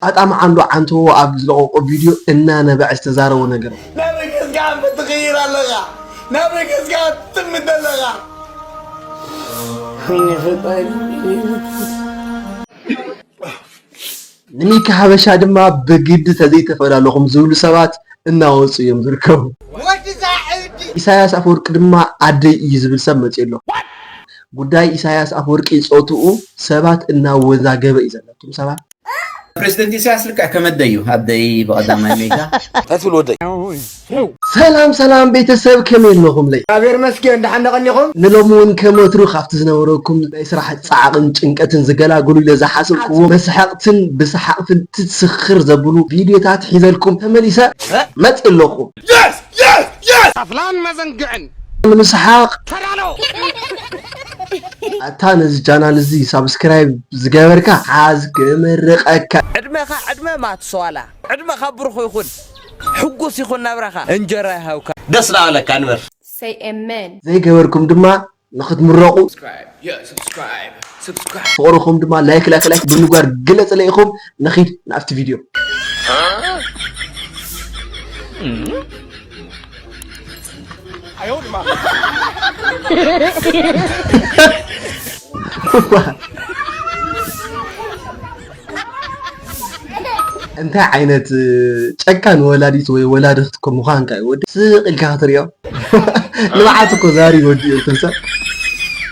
ኣጣም ዓንዶ ዓንተዎ ኣብ ዝለቐቆ ቪድዮ እናነበዐ ዝተዛረቦ ነገር። ናበይ ገዝካ ትቕይር ኣለኻ? ናበይ ገዝካ ትምድ ኣለኻ? ወይኔ ፈጣሪ። ንሚኪ ሓበሻ ድማ ብግዲ ተዘይተፈላለኹም ዝብሉ ሰባት እናወፁ እዮም ዝርከቡ። ኢሳያስ ኣፈወርቂ ድማ ኣደይ እዩ ዝብል ሰብ መፅኡ ኣሎ። ጉዳይ ኢሳያስ ኣፈወርቂ ፆትኡ ሰባት እናወዛገበ እዩ ዘሎ። እቶም ሰባት ፕሬዝደንት ኢሳያስ ልክዕ ከም ኣደይ እዩ። ኣደይ ብቐዳማይ ሜጋ። እንታይ ትብል ወደይ? ሰላም ሰላም ቤተሰብ ከመይ ኣለኹምለይ? እግዚኣብሔር ይመስገን ደሓን ዶ ቀኒኹም? ንሎሚ እውን ከም ወትሩ ካብቲ ዝነበረኩም ናይ ስራሕ ፃዕቕን ጭንቀትን ዝገላግሉ ኢለ ዝሓሰብክዎ መስሓቕትን ብሰሓቕትን ትስኽር ዘብሉ ቪድዮታት ሒዘልኩም ተመሊሰ መፂእ ኣለኹ። ኣፍላን መዘንግዕን ንምስሓቕ ተዳሎ ኣታ ነዚ ቻናል እዚ ሳብስክራይብ ዝገበርካ ሓዝ ክምርቐካ። ዕድመኻ ዕድመ ማትስዋላ ዕድመኻ ብሩኽ ይኹን ሕጉስ ይኹን ናብራኻ እንጀራ ይሃብካ። ደስ ዳበለካ ንበር። Say amen። ዘይገበርኩም ድማ ንኽትምረቑ ፍቕርኹም ድማ ላይክ ላይክ ላይክ ብምግባር ግለፅለ ኢኹም። ንኺድ ናብቲ ቪድዮ። እንታይ ዓይነት ጨካን ወላዲት ወይ ወላዲ ክትኮ ምዃንካ እዩ ወዲ ስቕ ኢልካ ክትሪኦ። ንብዓት እኮ ዛሪ ወዲ እዩ ትንሰ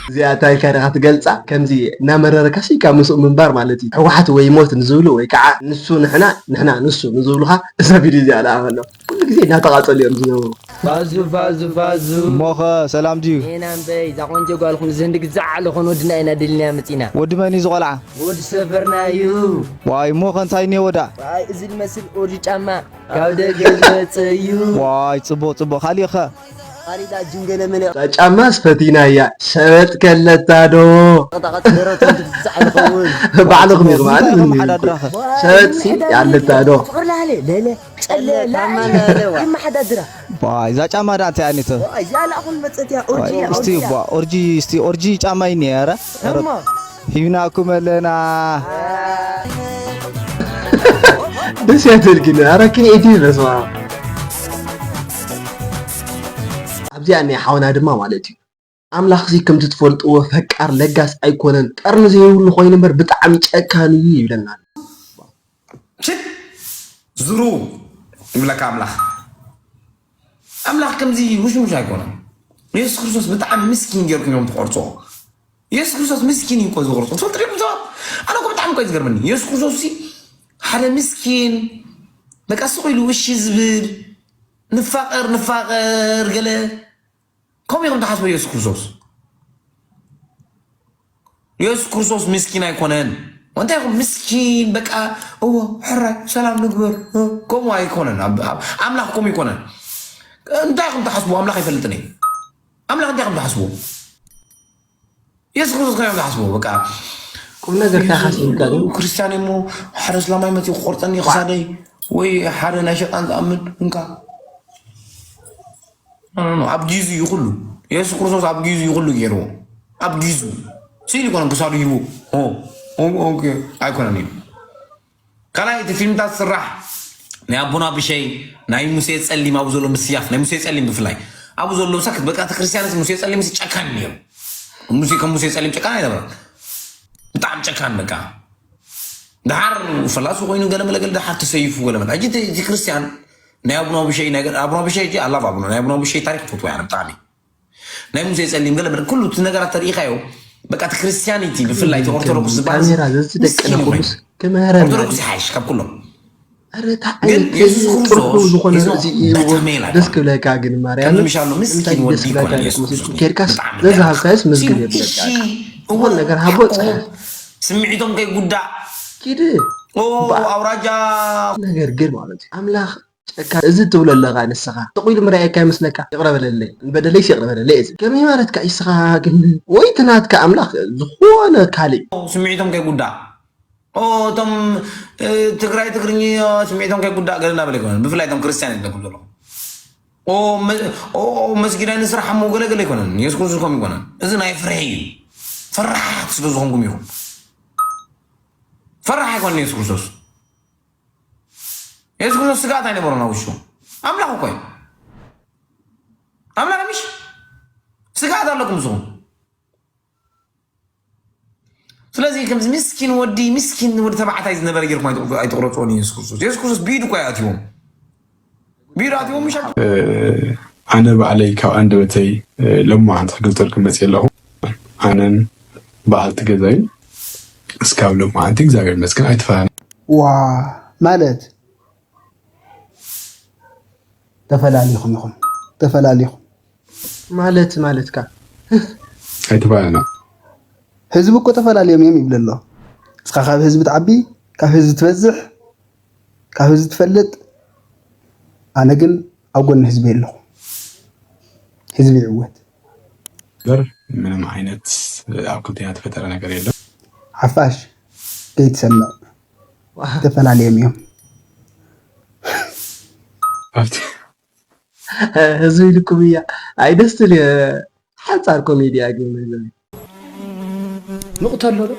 እዚኣ ታይካ ዲኻ ትገልፃ ከምዚ እናመረረካ ሲካ ምስኡ ምንባር ማለት እዩ። ሕወሓት ወይ ሞት ንዝብሉ ወይ ከዓ ንሱ ንሕና ንሕና ንሱ ንዝብሉኻ እዛ ቪድዮ እዚኣ ለኣኸሎም። ኩሉ ግዜ እናተቓጸሉ እዮም ዝነብሩ። ፋዙ ፋዙ ፋዙ እሞኸ ሰላም ድዩ? ዜና እምበይ እዛ ቆንጆ ጓልኩም እዚ ህንዲ ግዛዕ ኣለኾን ወድና ኢና ደሊና መፂና። ወዲ መን እዩ ዝቖልዓ? ወዲ ሰፈርና እዩ። ዋይ እሞኸ እንታይ እኒኦ ወዳ? ዋይ እዚ ዝመስል ኦርጂ ጫማ ካብ ደገ ዝመፀ እዩ። ዋይ ፅቡቕ ፅቡቕ ካሊእ ኸ? ካሊእ ዳ ጅንገለ መለ። እዛ ጫማስ ፈቲናያ ሸበጥ ከለታ ዶ? ጠቕጠቐጥ ደረቶም ትግዛዕ ዝኸውን። ባዕልኹም ኢኹም ኣነ ምን ይብል? ሸበጥ ሲ ያለታ ዶ? ፍቕር ላለ ለለ ጨለ ላለ ይመሓዳድራ። ዋይ እዛ ጫማ ዳ እንታይ ኣኒተ? እዚኣ ላእኹን መፀት እያ ኦርጂ እያ እስቲ ኦርጂ እያ። ቧ ኦርጂ እስቲ ኦርጂ ጫማ ይኒ ኧረ ኧረ እሞ ሂብናኩም ኣለና። ደስ ያትል ግን ኧረ ክሪኤቲቭ በስመ ኣብ። ኣብዚኣ ናይ ሓውና ድማ ማለት እዩ ኣምላኽሲ ከምቲ ትፈልጥዎ ፈቃር ለጋስ ኣይኮነን፣ ቀርኒ ዘይብሉ ኮይኑ እምበር ብጣዕሚ ጨካን እዩ ይብለና ኣሎ። ሽት ዝሩ ይብለካ ኣምላኽ። ኣምላኽ ከምዚ ሙሽሙሽ ኣይኮነን። ንየሱስ ክርስቶስ ብጣዕሚ ምስኪን ጌርኩም እዮም ትቆርጽዎ። የሱስ ክርስቶስ ምስኪን እዩ እኮ ዝቆርጾ። ትፈልጡ ዲኹም ሰባት? ኣነ እኮ ብጣዕሚ እኮ እዩ ዝገርመኒ። የሱስ ክርስቶስ ሲ ሓደ ምስኪን በቃ ስቕ ኢሉ እሺ ዝብል ንፋቐር ንፋቐር ገለ ከምኡ ኢኹም ትሓስቡ የሱስ ክርስቶስ የሱስ ክርስቶስ ምስኪን ኣይኮነን እንታይ ኢኹም ምስኪን በቃ እዎ ሕራይ ሰላም ንግበር ከምኡ ኣይኮነን ኣምላኽ ከምኡ ኣይኮነን እንታይ ኢኹም ትሓስቡ ኣምላኽ ኣይፈልጥን እየ ኣምላኽ እንታይ ኢኹም ትሓስቡ የሱስ ክርስቶስ ከመይ ትሓስቡ በቃ ቁም ነገር ካኻሲምካ ግን ክርስቲያን እሞ ሓደ እስላማይ መፂኡ ክቆርፀኒ ክሳደይ ወይ ሓደ ናይ ሸጣን ዝኣምን እንካ ኣብ ጊዙ እዩ ኩሉ የሱስ ክርስቶስ ኣብ ጊዙ እዩ ኩሉ ገይርዎ ኣብ ጊዙ ስኢሉ ይኮነ ክሳዱ ሂቡ ኣይኮነን እዩ ካልኣይ እቲ ፊልምታት ዝስራሕ ናይ ኣቦና ብሸይ ናይ ሙሴ ፀሊም ኣብኡ ዘሎ ምስያፍ ናይ ሙሴ ፀሊም ብፍላይ ኣብኡ ዘሎ ሳክት በቃ እቲ ክርስቲያንስ ሙሴ ፀሊም ጨካን ነይሩ ሙሴ ከም ሙሴ ፀሊም ጨካን ኣይነበረን ብጣዕሚ ጨካን በቃ ድሓር ፈላሲ ኮይኑ ገለመለ ገለ ድሓር ተሰይፉ ገለመለ ሕጂ እቲ ክርስቲያን ናይ ኣቡና ብሸይ ናይ ኣቡና ብሸይ ሕጂ ኣላፍ ኣቡና ናይ ኣቡና ብሸይ ታሪክ ትፈትዎ ያነ ብጣዕሚ ናይ ሙሴ ፀሊም ገለ በለ ኩሉ እቲ ነገራት ተሪኢኻዮ በቃ እቲ ክርስቲያኒቲ ብፍላይ እቲ ኦርቶዶክስ ዝበሃል ካሜራ ዘዝደቀነ ምስኪን እዩ ኩሉስ ክምህረና ኦርቶዶክስ ይሓይሽ ካብ ኩሎም ኧረ እንታይ ግን ዓይነት የሱስ ጥርሑ ክርስቶስ ዝኾነ is not እዚ እዩ better male ደስ ኣይኮነን። ክብለካ ግን ማርያም ከምዚ ምሻሎ ምስኪን እንታይ ወዲ ደስ ይኮነን ይብለካ የሱስ መስልኩ ክርስቶስ ኬድካስ ብጣዕሚ በዛ ደስ ሃብካየስ መስግን ሲም- የብለካ እሺ፣ ዝኾነ እወ፣ ነገር ሃቦ ሓቁ ፅረ ስምዒቶም ከይጉዳእ ኪድ ኦ፣ እምበኣር ኣውራጃ ነገር ግን ማለት እዩ ኣምላኽ ጨካ እዚ ትብሎ ኣለኻ ንስኻ ጥቑ ኢሉ ምርኣየካ ይመስለካ ይቕረ በለለይ ንበደለይስ ይቕረ በለለይ እዚ ከመይ ማለትካ ኢስኻ ግን ወይ እቲ ናትካ ኣምላኽ ዝኾነ ካልእ ስምዒቶም ከይጉዳእ ኦ፣ እቶም እ፣ ትግራይ ትግርኛ ስምዒቶም ከይጉዳእ ገለ እናበለ ኣይኮነን ብፍላይ እቶም ክርስትያን ይለኩም ዘለኹም ኦ፣ መ- ኦ፣ ኦ፣ መስጊድ ኣይንስራሕ እሞ ገለ ገለ ኣይኮነን የሱስ ክርስቶስ ከም ይኮነን እዚ ናይ ፍርሒ እዩ ፈራሓት ስለ ዝኾንኩም ኢኹም ፈራሕ ኣይኮነን የሱስ ክርስቶስ የሱስ ክርስቶስ ስግኣት ኣይነበሮን ኣብ ውሽጡ። ኣምላኽ እኮ እዩ። ኣምላኽ ምሽ ስግኣት ኣለኩም ንስኹም። ስለዚ ከምዚ ምስኪን ወዲ፣ ምስኪን ወዲ ተባዕታይ ዝነበረ ጌርኩም ኣይትቑ-፣ ኣይትቑረጽዎን። የሱስ ክርስቶስ፣ የሱስ ክርስቶስ ብኢዱ እኮ ይኣትዎም። ብኢዱ ኣትዎም ምሽ ኣት- እ፣ ኣነ ባዕለይ ካብ ኣንደበተይ፣ እ፣ ሎማዓንቲ ክገልጸልኩም መጽየ ኣለኹ። ኣነን በዓልቲ ገዛይን እስካብ ሎማዓንቲ እግዚኣብሔር ይመስገን ኣይተፈላለና። ዋ፣ ማለት ተፈላሊኹም ኢኹም። ተፈላሊኹም። ማለት ማለትካ? ኣይተፈላለና። ህዝቢ እኮ ተፈላልዮም እዮም ይብል ኣሎ። እስኻ ካብ ህዝቢ ትዓቢ፣ ካብ ህዝቢ ትበዝሕ፣ ካብ ህዝቢ ትፈልጥ። ኣነ ግን ኣብ ጎኒ ህዝቢ ኣለኹ። ህዝቢ ይዕወት። እምበር ምንም ዓይነት ኣብ ክልቴና ተፈጠረ ነገር የለም። ሓፋሽ ከይትሰምዕ። ተፈላልዮም እዮም። ኣብቲ ህዝቢ ኢልኩም እያ። ኣይ ደስ ትብል እየ። ሓንጻር ኮሜድያ ግን መለይ። ንቕተሎ ዶ?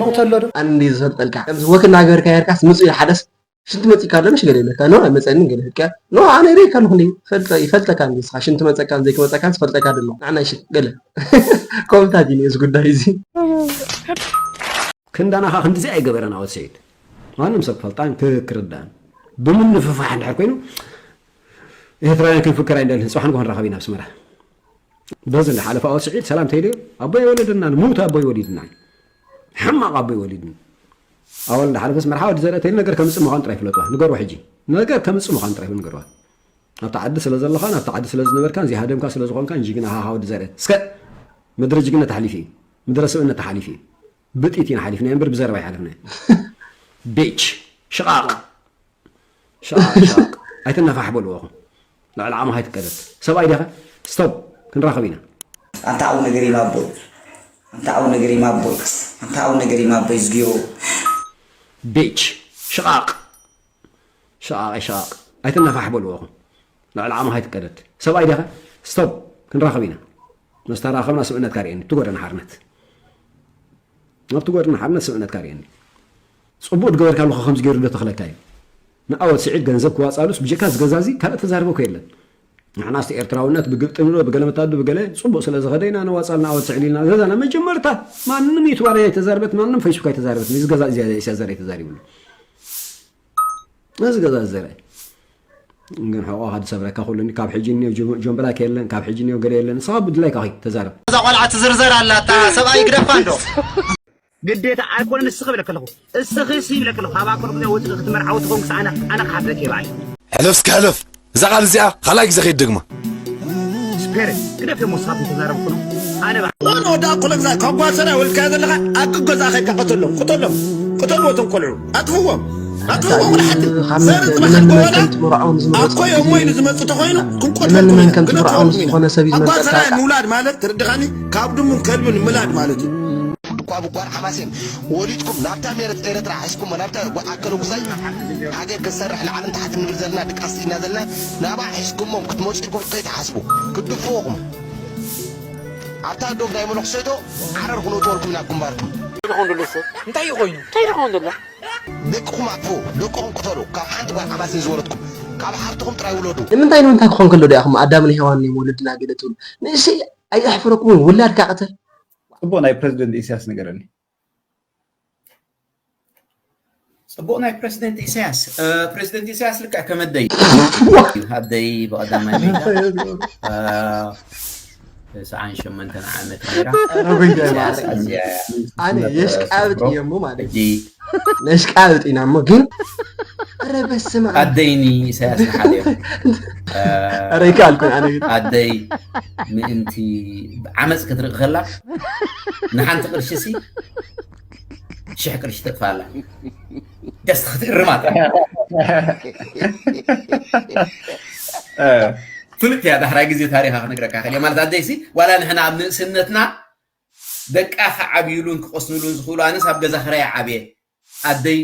ንቕተሎ ዶ? ኣነ እንደ ዝፈልጠልካ፣ ከምዚ ወክ እናገበርካ ሄርካስ ምጹ ኢሉ ሓደስ ሽንቲ መጺእካ ኣሎ ምሽ ገለ ይብለካ። ኖ፣ ኣይመጸንን ገለ ይብለካ። ኖ፣ ኣነ ርኢካ ኣለኹ እንዴ? ፈልጠ-፣ ይፈልጠካ እንዴ? ንስኻ ሽንቲ መጸካን ዘይክመጸካን ዝፈልጠካ ድማ። ንዓና ይሽ-፣ ገለ። ኮምታት እዩ ንእስ ጉዳይ እዚ። ክንዳና ኸዓ ክንድዚ ኣይገበረን ኣወት ስዒድ። ማንም ሰብ ክፈልጣን ክ-፣ ክርዳን። ብምንፍፋሕ እንድሕር ኮይኑ፣ ኤርትራውያን ክንፍክር ኣይንደልን። ጽባሕ ንግሆ ንራኸብ ኢና ኣብ ኣስመራ። በዚ እንዳሓለፈ ኣወት ስዒድ ሰላም ተይልዮ፣ ኣቦይ ኣይወለደናን፣ ሙት ኣቦይ ወሊድና። ሕማቕ ኣቦይ ወሊድኒ። ኣወል እንዳሓለፈ ኣስመራ ወዲ ዘርእ ተይሉ ነገር ከምጽእ ምዃኑ ጥራይ ፍለጥዋ። ንገርዋ ሕጂ። ነገር ከምጽእ ምዃኑ ጥራይ ንገርዋ። ኣብታ ዓዲ ስለ ዘለኻን ኣብታ ዓዲ ስለ ዝነበርካን ዘይሃደምካ ስለ ዝኾንካን ጅግና ሃሃ ወዲ ዘርእ። እስከ ምድሪ ጅግነት ተሓሊፉ እዩ። ምድረ ስብእነት ተሓሊፉ እዩ። ብጥይት ኢና ሓሊፍናዮ እምበር ብዘረባ ኣይሓለፍናዮ። ቤች ሽቓቕ። ሻቕ ሻቕ ኣይትነፋሕ በልዎ። ልዕሊ ዓቕምኻ ኣይትቀደድ። ሰብኣይ ዲኻ? ስቶፕ። ክንራኸብ ኢና። ኣንታ ኣቡነ ገሪማ ኣቦይ፣ ኣንታ ኣቡነ ገሪማ ኣቦይ፣ ኣንታ ኣቡነ ገሪማ ኣቦይ ዝግዮ። ቤች ሽቓቕ። ሽቓቕ ሽቓቕ ኣይትነፋሕ በልዎ። ልዕሊ ዓቕምኻ ኣይትቀደድ። ሰብኣይ ዲኻ? ስቶፕ። ክንራኸብ ኢና። ምስ ተራኸብና ስብእነትካ ርእየኒ። ትጎደና ሓርነት። ኣብቲ ጎድኒ ሓርነት ስብእነትካ ርእየኒ። ጽቡቕ ዝገበርካሉ ኸ ከምዚ ገይሩ ዶ ተኽለካ እዩ? ንኣወት ስዒድ ገንዘብ ክዋጻሉስ ብጀካ ዝገዛዚ ካልእ ተዛርበ እኮ የለን። ንሕናስ ኤርትራውነት ብግብጢ ንብሎ ብገለ መታዱ ብገለ ጽቡቕ ስለ ዝኸደ ኢና ነዋጻል ንኣወት ስዒድ ኢልና ገዛና። መጀመርታ ማንም ዩቱባር ኣይተዛርበት፣ ማንም ፌስቡክ ኣይተዛርበት። እዚ ገዛ እዚ ኢሳያስ ዘርኣይ ተዛሪብሉ። እዚ ገዛ እዚ ዘርኣይ። ግን ሕቖኻ ዝሰብረካ ኩሉ እኒ ካብ ሕጂ እኒኦ ጆ-፣ ጆምብላክ የለን፣ ካብ ሕጂ እኒኦ ገለ የለን። ንስኻ ብድላይካ ኺድ ተዛረብ። እዛ ቆልዓ ትዝርዘር ኣላ፣ እታ ሰብኣይ ይግደፋ እንዶ። ግዴታ ኣይኮነን እስኺ ይብለኪ ኣለኹ። እስኺ ሲ ይብለኪ ኣለኹ። ካብ ኣኮል ግዜ ወፂኺ ክትመርዓዊ ትኸውን ክሳዕ ኣነ፣ ኣነ ክሓፍረኪ እየ ባዕለይ። ሕለፍ እስኪ ሕለፍ። እዛ ቃል እዚኣ ካልኣይ ግዜ ከይትደግማ። ስፔር፣ ግደፍ እሞ ንስኻትኩም ተዛረብኩ ነው። ኣነ ባ- ኖ፣ ኖ፣ ወዲ ኣኮል ግዜ ካብ ጓሰና ወልድካዮ ዘለኻ ኣብ ገዛ ከይድካ ቅተሎም፣ ቅተሎም። ቅተልዎ እቶም ቆልዑ። ኣጥፍዎም። ኣጥፍዎም ወላ ሓንቲ። ካብ ዘር መን- ዝመሓል ንመን ገበና ከም ትምርዖም ዝመረጹ ኣኮ እዮም ወይ ንዝመጹ ተኾይኑ ክንቆትለኩም ንመን ኢና። ከም ትምርዖም ግደፍዎም ኢና። ዝኾነ ሰብ ኣብ ይመርጸካ ጓሰና እያ። ምውላድ ማለት ተረድኻኒ? ካብ ድሙን ከልብን ምላድ ማለት እዩ። እኳ ብጓል ሓማሴን ወሊድኩም ናብታ ሜረት ኤረትራ ሒዝኩሞ ናብታ ኣከለ ጉዛይ ሃገር ክትሰርሕ ላዕልን ታሕትን ንብል ዘለና ድቃስ ኢና ዘለና ናብኣ ሒዝኩሞም ክትመጹ ኢልኩም ከይትሓስቡ ክትድፍኡኹም ኣብታ ዶብ ናይ መነኩሰይቶ ዓረር ክነእትወልኩም ኢና ኣብ ግንባርኩም። እንታይ ይኾይኑ? እንታይ ይኾን ዘሎ? ደቅኹም ኣጥፍኡ፣ ደቅኹም ቅተሉ። ካብ ሓንቲ ጓል ሓማሴን ዝወለድኩም ካብ ሓፍትኹም ጥራይ ውለዱ። ንምንታይ ንምንታይ ክኾን ከሎ ዲኣኹም ኣዳምን ሄዋንን እዮም ወለድና ገለ ትብሉ? ንእሽተይ ኣየሕፍረኩምን? ውላድካ ቅተል። ጽቡቕ ናይ ፕረዚደንት ኢሳያስ ንገረኒ። ጽቡቕ ናይ ፕረዚደንት ኢሳያስ፣ እ፣ ፕረዚደንት ኢሳያስ ልክዕ ከም ኣደይ። ኣደይ ብቐዳማይ መይታ፣ እ፣ ተስዓን ሸሞንተን ዓመት ነይራ። ኣረ፣ ጎይታ ኢሳያስ ማረኝ። ኣዝያ እያ ኣነ የሽቃብጥ እየ እሞ ማለት እዩ። ሕጂ ነሽቃብጥ ኢና እሞ ግን፣ ኣረ በስመ ኣብ። ኣደይ ንኢሳያስ ንሓልዮ። እ፣ ኣረ ይከኣልኩን ኣነ ግን። ኣደይ ምእንቲ ዓመፅ ክትርኢ ከላ ንሓንቲ ቅርሺ ሲ ሽሕ ቅርሺ ተጥፋላ። ደስ ክትእርማ ጥራሕ። እ። ፍልጥ እያ፣ ዳሕራይ ግዜ ታሪኻ ክነግረካ ክእል እየ። ማለት ኣደይሲ፣ ዋላ ንሕና ኣብ ንእስነትና ደቃ ክዓብዩሉን ክቐስኑሉን ዝኽእሉ፣ ኣነስ ኣብ ገዛ ክራይ ዓብየ። ኣደይ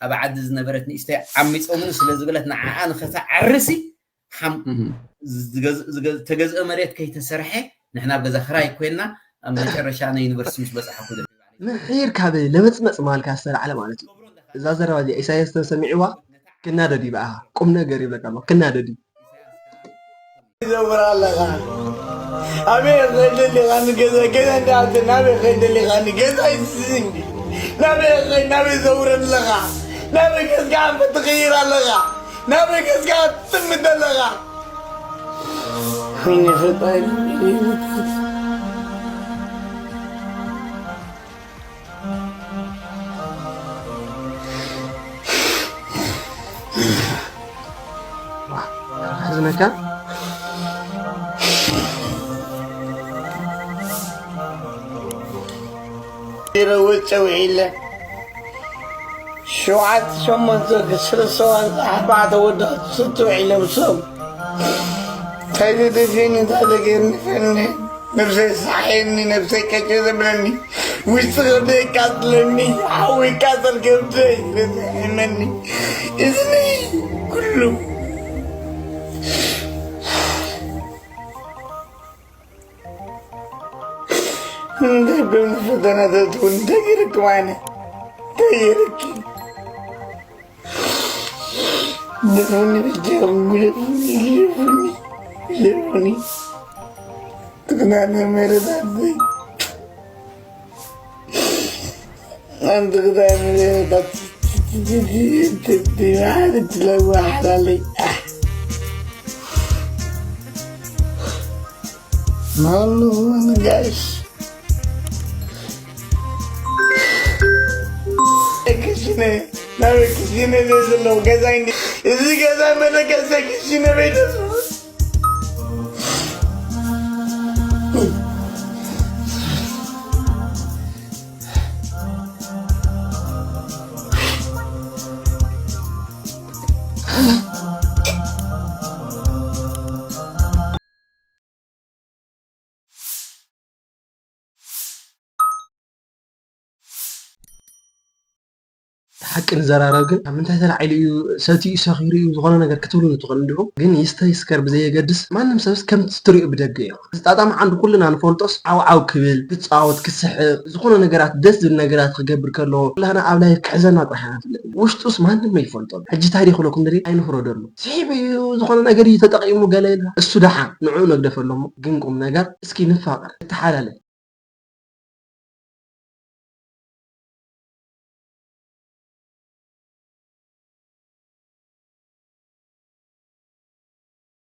ኣብ ዓዲ ዝነበረት ንእሽተይ ዓሚጾምኒ ስለ ዝበለት፣ ንዓኣ ንኸተዕርሲ ሓም-፣ እህ። ዝገዝ-፣ ዝገዝ-፣ ተገዝአ መሬት ከይተሰርሐ፣ ንሕና ኣብ ገዛ ክራይ ኮይንና፣ ኣብ መጨረሻ ናይ ዩኒቨርሲቲ ምስ በጻሕኩ፣ ምሒር ካብ ለመጽመጽ ማልካ ዝተላዕለ ማለት እዩ። እዛ ዘረባ እዚኣ ኢሳያስ ተሰሚዕዋ፣ ክናደድ እዩ ብኣኻ። ቁም ነገር ይብለካ ኣሎ። ክናደድ እዩ። ይዘውር ኣለኻ። ኣበይ ኸይድ ደሊኻ ንገዛ፣ ገዛ እንዳኣተ ናበይ ኸይድ ደሊኻ ንገዛ ይስዝን። ናበይ ኸይድ፣ ናበይ ዘውር ኣለኻ? ናበይ ገዝካ ኣንፈት ትቕይር ኣለኻ? ናበይ ገዝካ ትጥምት ኣለኻ? ወይኔ ፈጣሪ፣ ወይኔ ፈጣሪ። ዋ፣ ሓዝነካ። ይረወ ጸውዒለ። ሸውዓተ ሸሞንተ ክስርሰዋን ኣርባዕተ ወዳት ስትውዒሎም ሰብ። እንታይ ደደፊኒ፣ እንታይ ደገርኒ ፈኒ። ነብሰይ ሳሕየኒ፣ ነብሰይ ቀጭ ዘብለኒ፣ ውሽጢ ከብደይ የቃጥለኒ፣ ሓዊ ይቃጸል ከብደይ፣ ነዚ ሕመኒ፣ እዝኒ ኩሉ። እንታይ ብልም ፈተናታት እውን እንታይ ይረክብ ኣነ? እንታይ ይረክብ? ግደፉኒ፣ በጃኹም ግደፉኒ፣ ግደፉኒ፣ ግደፉኒ። ትግናነ ምህረታተይ። ኣንቲ ክዳን ምህረታት ትለዋሓላለይ። ማሉ ጋሽ ክሽነ፣ ናበይ ክሽነ ዘለዉ ገዛ እንዲ፣ እዚ ገዛ መለከሰ ክሽነ ቤተሰብ። ሓቂ ንዘራረብ ግን፣ ካብ ምንታይ ተላዒሉ እዩ፣ ሰትዩ ሰኺሩ እዩ፣ ዝኾነ ነገር ክትብሉ ትኽእሉ እንዲኹም። ግን ይስተ ይስከር ብዘየገድስ፣ ማንም ሰብስ ከምቲ ትሪኦ ብደገ እዩ። ዝጣጣም ዓንዱ ኩልና ንፈልጦስ፣ ዓው ዓው ክብል፣ ክጻወት፣ ክስሕቕ፣ ዝኾነ ነገራት፣ ደስ ዝብል ነገራት ክገብር ከሎ፣ ኩላህና ኣብ ላይፍ ክሕዘና ጥራሕ ኢና ንፈልጥ። ውሽጡስ ማንም ኣይፈልጦን። ሕጂ እንታይ ድየ ክብለኩም ደልየ፣ ኣይንፍረደሉ። ስሒቡ እዩ፣ ዝኾነ ነገር እዩ ተጠቒሙ፣ ገለ ኢልና፣ እሱ ደሓን፣ ንዕኡ ነግደፈሉ እሞ፣ ግን ቁም ነገር፣ እስኪ ንፋቐር፣ ንተሓላለፍ።